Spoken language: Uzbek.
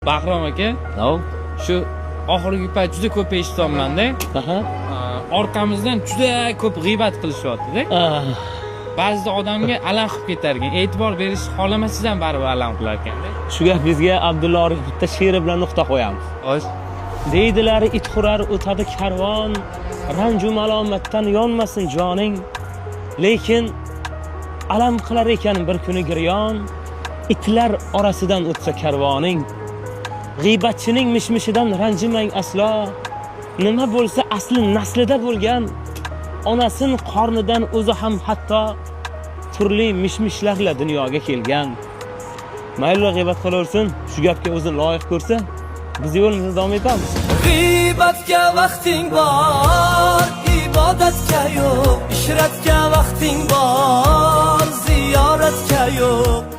Bahrom aka, shu oxirgi payt juda ko'p eshityapmanda. Orqamizdan juda ko'p g'iybat qilishyapti-da. Ba'zida odamga alam qilib ketar ekan. E'tibor berish xohlamasangiz ham baribir alam qilar ekanda. Shu gapingizga Abdulla Orif bitta she'ri bilan nuqta qo'yamiz. Xo'sh. Deydilar, it hurar, o'tadi karvon, ranju malomatdan yonmasin joning, lekin alam qilar ekan bir kuni giryon, itlar orasidan o'tsa karvoning. G'iybatchining mishmishidan ranjimang aslo. Nima bo'lsa, asli naslida bo'lgan, onasin qornidan o'zi ham hatto turli mishmishlarla dunyoga kelgan. Mayli, g'iybat qilaversin, shu gapga o'zini loyiq ko'rsa, biz yo'limizni davom etamiz. G'iybatga vaqting bor, ibodatga yo'q. Ishratga vaqting bor, ziyoratga yo'q.